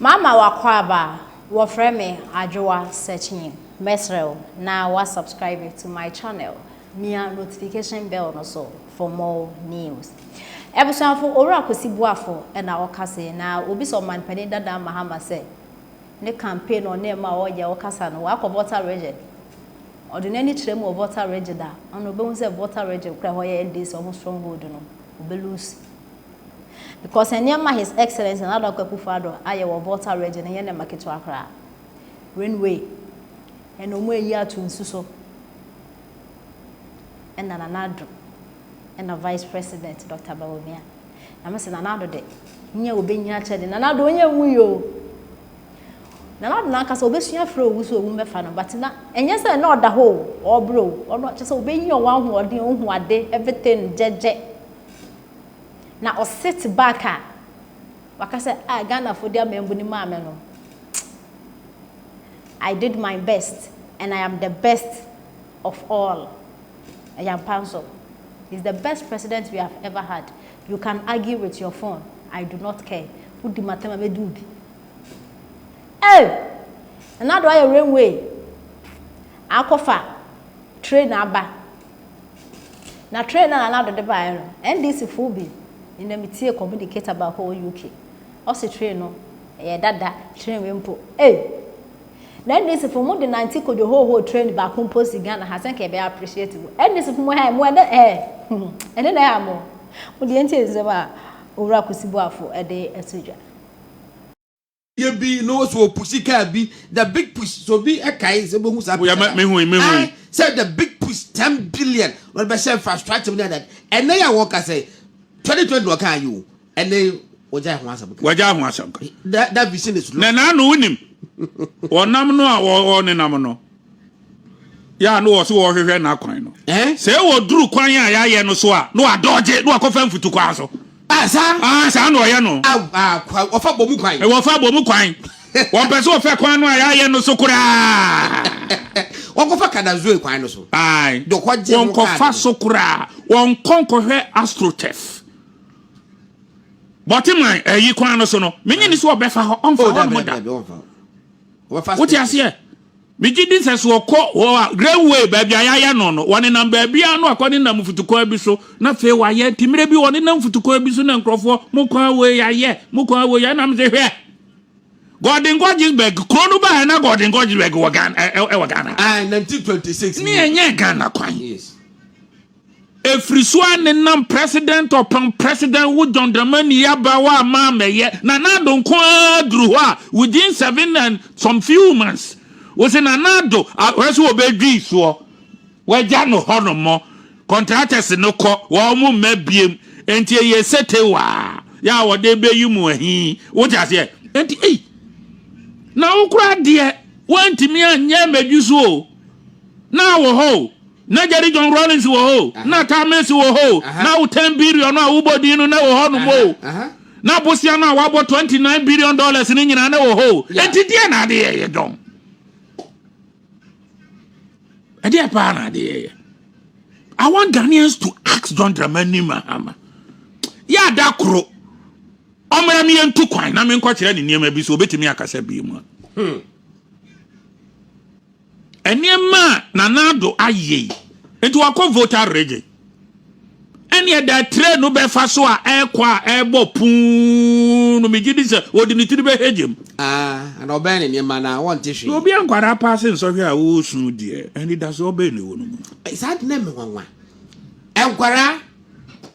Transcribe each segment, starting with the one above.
Mama w'akwaaba, wɔfrɛ me Adwoa Sekyee, mɛsrɛ wo na wa subscribe to my channel, mia notification bell no so for more news. Abusuafo, Owura Kwesi Boafo na ɔka se na obisa Ɔmanpanin Dada Mahama sɛ ne campaign ɔne ma ɔyɛ ɔkasa no wakɔ Volta Region. Ɔde n'ani kyerɛ mu wɔ Volta Region a, ɔno obehu sɛ Volta Region kora hɔ yɛ NDC ɔmo stronghold no, obe lose. Because nneɛma His Excellency Nana Addo Akufo-Addo ayɛ wɔ Volta Region no nyɛ nneɛma ketewa koraa. Railway, ɛna wɔn ayi ato nsu so. Ɛna Nana Addo, ɛna Vice President Dr. Bawumia. Na me sɛ Nana Addo de, nyɛ obɛnya akyɛ de, Nana Addo ɔnyɛ nwu yi o. Nana Addo n'ankasa obɛsua frɛ owu so owu mbɛfa no, but na ɛnyɛ sɛ na ɔda hɔ o, ɔbrɛ o, ɔno kyɛ sɛ obɛyi ɔwɔ ahoɔden, ohu ade, everything gyɛgyɛ. Na ɔsit back a, waka sɛ, ah, Ghanafoɔ de amambu ne maame no. I did my best and I am the best of all. Ɛyɛ ampa nso. He's the best president we have ever had. You can argue with your phone. I do not care. Wodi matam a mɛdi wo bi. Hey! Nana Addo ayɛ railway. Akɔfa train aba. Na train na Nana Addo de baeɛ no, NDC foɔ bi, ɛnna metie communicator baako wɔ UK. Ɔsi train no, ɛyɛ dada, train wei mpo. Hey! Na NDC foɔ mo de nante kodwo hoho train baako mpo si Ghana ha sɛ nka yɛbɛyɛ appreciate mo. NDC foɔ mo ha mo ɛnɛ ɛɛ ɛne na ɛyɛ mo. Mo deɛ ntie nsɛm a Owura Kusi Boafo ɛde ɛto dwa. Yɛ bi na wɔsɛ ɔpush kaa bi, the big push, so obi ɛkae sɛ bɛhu saa picture. Mehu mehu. Sɛ the big push, 10 billion wɔde bɛhyɛ infrastructure mu ne adeade. Ɛnɛ yɛ a wɔka sɛ 2020 na wɔka yi o, ɛnɛ wɔgya ho asɛm ka. Wɔgya ho asɛm ka. That vision is na n'ano wonim wɔnam no a wɔnenam no yɛ a no wɔ so wɔhwehwɛ n'akwan no sɛ ɛwɔ duru kwan a yɛayɛ no so a na wadɔgye na wakɔfa mfutu kwan so. Ah, saa. Ah, saa na ɔyɛ no. Ah, wɔfa bɔ mu kwan. Wɔfa bɔ mu kwan, wɔmpɛ sɛ wɔfɛ kwan no a yɛayɛ no so koraa. Wɔkɔfa kadazoe kwan no so. Ae. Dɔkɔgye ho wɔnkɔfa kaade. So koraa, wɔnkɔ nkɔhwɛ astroturf bɔteman ɛyi kwan no so no, menye ne sɛ ɔbɛfa hɔ, ɔmfa Oh, hɔ dabi nom da. dabi, wɔmfa. Wɔfa Wote aseɛ, megye di sɛ so ɔkɔ hɔ a, railway baabi a yɛayɛ no, wɔnenam baabi a no akɔ ne nam mfutukwan bi so na afei wayɛ. Nti mmerɛ bi wɔnenam mfutukwan bi so na nkurɔfoɔ mo kwan wei yɛayɛ, mo kwan wei yɛ nam sɛ hwɛ Gordon Guggisberg kuro no baɛ na Gordon Guggisberg wɔ Ghana, ɛwɔ Ghana. Ah, 1926. Ne ɛnyɛ Ghana kwan. Ɛfiri so a nenam president upon president, wo John Dramani aba wo ama amɛyɛ Nana Addo nko ara duru hɔ a, within seven and some few months wo sɛ Nana Addo wɔyɛ sɛ wɔbɛdwi soɔ, wagya no hɔ nom, contractors no kɔ, wɔn mo mma biem, nti ɛyɛ setewaa yɛ a wɔde bɛyi mu ahi. Wote aseɛ? Nti ei, na wo koraa deɛ woantumi anyɛ mmadwi so o, na wɔ hɔ o, na Jerry John Rawlings wɔ hɔ o, na Tamis wɔ hɔ o, na wo 10 billion no a wobɔ din no na wɔ hɔ nom o, na bosia no a wabɔ $29 billion no nyinaa na wɔ hɔ o. Enti deɛ na ade yɛyɛ dɔn ɛdeɛ paa na ade yɛyɛ. I want Ghanaians to ask John Dramani Mahama yɛ ada koro ɔmmra mi yɛntu kwan na menkɔkyerɛ ne nneɛma bi so obɛtumi akasa bie mu a nneɛma a Nana Addo ayɛ yi. Nti wakɔ Volta Region, ɛne ɛda train no bɛfa so a ɛrekɔ a ɛrebɔ puu no, megye di sɛ wɔde ne tiri bɛhɛ gyem. Ah, ana ɔbɛn ne nneɛma na wɔnte hwee. Na obi ankwara paase nsɔhwɛ a wɔresu deɛ, anidasoɔ bɛn na ɛwɔ no mu? Saa de na me nwanwa. Nkwara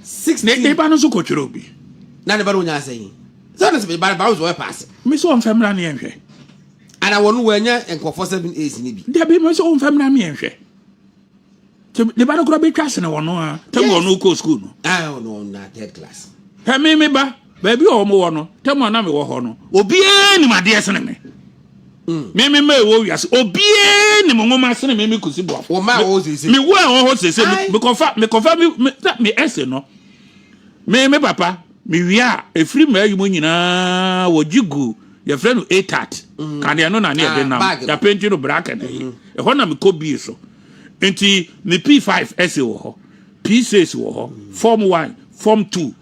16. Ne ba no nso kɔtwerɛ obi. Na ne ba no wonya asɛn. Sɛ ɔno sɛ ba ba nso ɔyɛ paase. Me sɛ ɔmfɛ mmra ne yɛnhwɛ. Ana wɔn wɔanya nkɔfɔ seven A's ni bi. Dabi, me sɛ ɔmfɛ mmra ne yɛnhwɛ. Ne ba no kora bɛtwa sene wɔn a tɛm wɔn kɔ sukuu no. Ah, ɔno na third class. Hɛ, me ba baabi a wɔn wɔ no, tɛm a na mewɔ hɔ no, obiara nim adeɛ sene me. Me mma ɛwɔ wiase, obiara nim nwoma sene me Kusi Boafo. Wɔn mma a wɔwɔ sese. Me wo a ɛwɔ hɔ sese, mekɔfa mekɔfa me me ɛsɛ no. Me papa me wie a, efiri mmaa yi mu nyinaa wɔgye gu, yɛfrɛ no atat kaneɛ no na ne yɛde nam yɛapenti no black na yi ɛhɔ na mekɔ bie so. Nti me P5 ɛsɛ wɔ hɔ, P6 wɔ hɔ, form 1, form 2.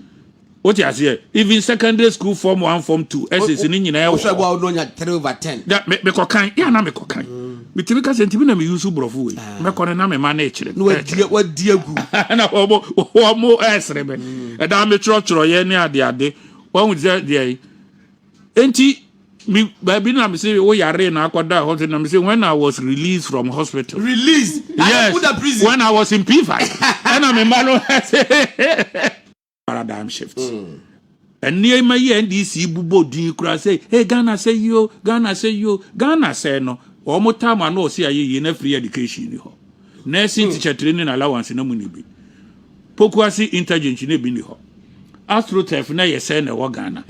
Wote aseɛ? Even secondary school form one, form two, essays ne nyinaa wɔ Wohwɛ hɔ. bo a wode onya 3 over 10. Da me mekɔ kan, yɛ a na mekɔ kan. Metumi ka sɛ ntumi na me use borɔfo wei. Mɛkɔ no na me ma no rekyerɛ Na wadi ɛrekyerɛ. wadi agu. Na wɔn wɔn ɛresere me. Ɛda metwerɛtwerɛ yɛ ne ade ade. Wɔn sɛ deɛ yi. Enti me baabi na me se wo yare na akɔda hospital na me se when I was released from hospital. Release. Yes. Put the prison. When I was in P5. Ɛna me mma no sɛ paradigm shift. Nneɛma yi a NDC bobɔ din koraa sɛ hey Ghana sɛ yi o Ghana sɛ yi o Ghana sɛ no wɔn tam ano ɔsi ayɛ yie na free education ni hɔ. Nursing teacher training allowance na mu ni bi. Pokuase interchange na ebi ni hɔ. Astroturf na yɛ sɛ na ɛwɔ Ghana.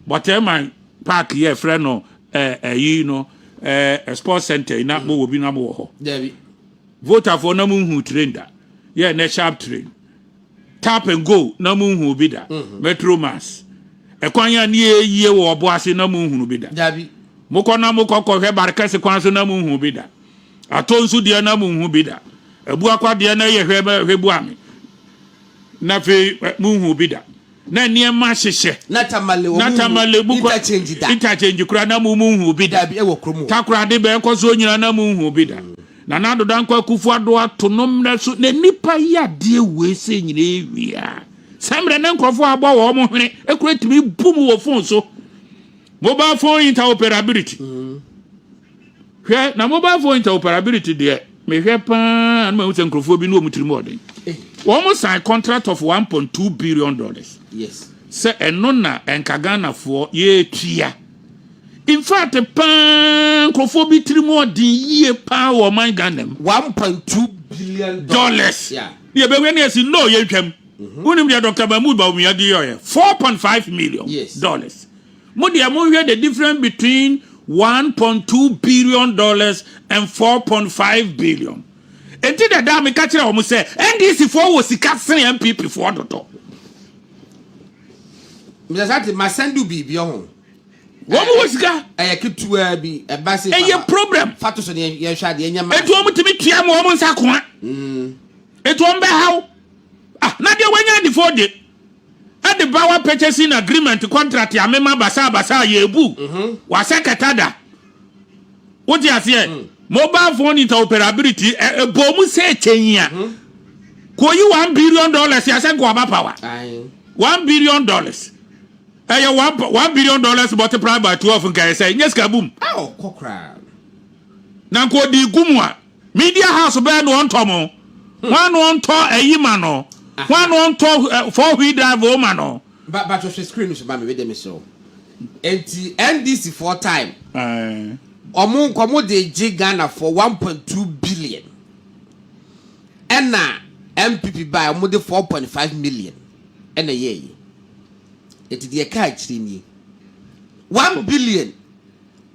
Bɔtɛman park yɛ frɛ no ɛɛ ɛyi no ɛɛ sports center yi na mo wɔ bi na mo wɔ hɔ. Dabi. Votafoɔ na mo nhu train da. Yɛ nɛ sharp train. Tap and go na mo nhu bi da. Metro mass. Ɛkwan a ne yɛ yie wɔ ɔbo ase na mo nhunu bi da. Dabi. Mokɔ na mokɔ kɔhwɛ Barekɛse kwan so na mo nhu bi da. Atɔ nso deɛ na mo nhu bi da. Abuakwa deɛ na yɛ hwɛ hwɛ bu ame. Na afei mo nhu bi da. Na nneɛma hyehyɛ. Na Tamale wɔn Na Tamale mu kɔ interchange da. Interchange kura na mo mo nhu bi da. Dabi ɛwɔ kurom hɔ. Takoradi bɛn kɔ so nyina na mo nhu bi da. Nana Addo Dankwa Akufo Addo ato no mmerɛ so na nipa yi adeɛ wei sɛ nyina ewie a. Sɛ mmerɛ ne nkurɔfoɔ abɔ wɔn hwene ekura tumi bu mu wɔ phone so. Mobile phone interoperability. Hwɛ na mobile phone interoperability deɛ mehwɛ paa na mahu sɛ nkurɔfoɔ bi ne wɔn tirim ɔden. Wɔn sign contract of $1.2 billion. Yes. Sɛ ɛno na ɛnka Ghanafoɔ yɛretua. In fact paa nkurɔfoɔ bi tirim ɔden yie paa wɔ ɔman Ghana mu. $1.2 billion. Dollars. Yeah. Ne yɛbɛhwɛ ne yɛsi no yɛntwam. Wonim deɛ Dr. Mahmoud Bawumia de yɛɔyɛ 4.5 million dollars. Mo deɛ monhwɛ the difference between $1.2 billion and 4.5 billion. Enti dada meka kyerɛ wɔn sɛ NDC foɔ wɔ sika sene NPP foɔ dodo. Mr. Sati, ma send you biribi ɔho. Wɔn wɔ sika. Ɛyɛ ketewa bi ɛba se. Ɛyɛ problem. Fa to so ne yɛhwɛ adeɛ ɛnyɛ ma. Etu wɔn tumi tua mu wɔn nsa koa. Etu wɔn bɛ haw. Ah, na deɛ wɔnya adifoɔ de ɛde ba wa purchasing agreement contract amema basa basa yɛ ebu. Wasɛ kɛta da. Wote aseɛ? Mobile phone interoperability ɛbɔ mu sɛ kyɛn a. Kò yi $1 billion yasɛ nkɔ aba power. Aye. $1 billion. Ɛyɛ $1 billion multiplied by 12 nka yɛ sɛ nyɛ sika boom. A ɔkɔ koraa. Na nka odi gu mu a media house bɛɛ na ɔntɔ mo. Wɔn na ɔntɔ ɛyi ma no. Wɔn na ɔntɔ four wheel drive o ma no. Ba ba hwɛ screen so ba mi wede mi so. Enti NDC foɔ time. Ɔmo nkɔmɔ de gye Ghana for 1.2 billion. Ɛna NPP ba ɔmo de 4.5 million ɛna yɛ yi. Eti deɛ kaa akyire nie. 1 billion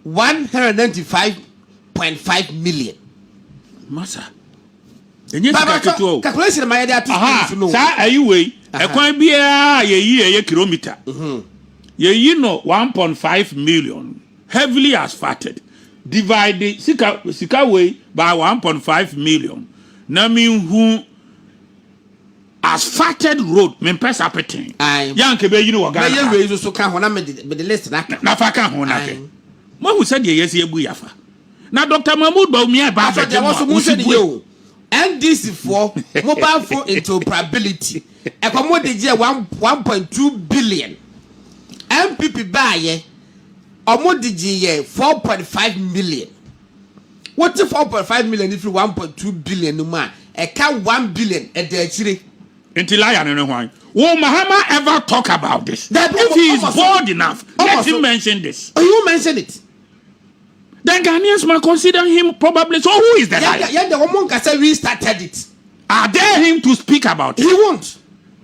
195.5 million. Masa. Ɛnyɛ sika ketewa o. Calculation ma yɛ de ato screen so no. Saa ayi wei ɛkwan biara yɛyi ɛyɛ kilometer. Yɛyi no 1.5 million heavily asphalted. Divide sika sika wei by 1.5 million. Na mi hu asphalted road mempɛ sapeten. Aye. Yanka bɛyi no wɔ Ghana. Mɛyɛ wei nso so ka ho na mede list na aka. Na fa ka ho na Aye. hwɛ. Moahu sɛdeɛ yɛsi abu yafa. Na Dr. Mahmoud Bawumia ba Afɛ abɛgye deɛ mu wɔn so a mo wosi nhwɛ ne bue. yie o. NDC foɔ mobile phone interoperability ɛkɔ mo de gye 1.2 billion. NPP baayɛ ɔmo de gye yɛ 4.5 million. Wote 4.5 million firi 1.2 billion no mu a ɛka 1 billion ɛda akyire. Nti liar no ne hwan? Will Mahama ever talk about this? If If he is bold enough, let him mention this. Oh, he won't mention it. Then Ghanaians might consider him probably. So who is the liar? Yeah, the woman can say we started it. I dare him to speak about it. He won't.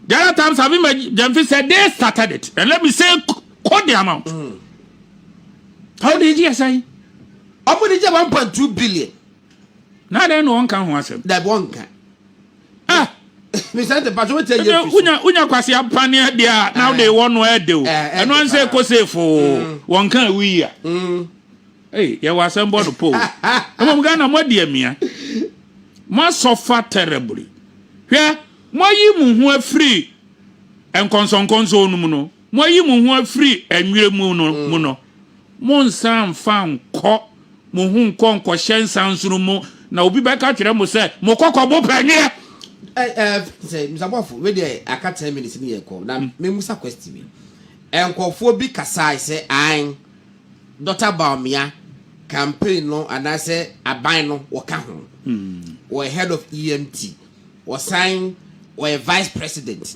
The other times, Sammy Gyamfi said they started it. And let me say, quote the amount. How did you say? Ɔmo de gye 1.2 billion. Now then, no one can answer. That one can. Ah. Mr. Ante Pacho, wetin yɛ fi so. Wonya kwasi apaneɛ deɛ a na wode wɔ no ɛde o. Ɛno an sɛ kɔ sefo wɔn ka awi a. Ei, yɛwɔ asɛm bɔ no po. Mmom Ghana mo adi amia. Mo asɔfa terribly. Hwɛ, mo ayi mo ho afiri. Nkɔnsɔnkɔnsɔn no mu no, moayi mo ho afiri anwerɛ mu no mu no, monsan mfa nkɔ mo ho nkɔ nkɔhyɛ nsansono mu, na obi bɛka kyerɛ mo sɛ, Mo kɔkɔbo pɛ nwerɛ. Ɛ ɛ sɛ Mr. Bɔfo, wei deɛ aka 10 minutes ni yɛ kɔ na memusa question bi. Nkɔfoɔ bi kasae sɛ an Dr. Bawumia campaign no anaasɛ aban no wɔka ho, wɔyɛ head of EMT, wɔsan wɔyɛ vice president.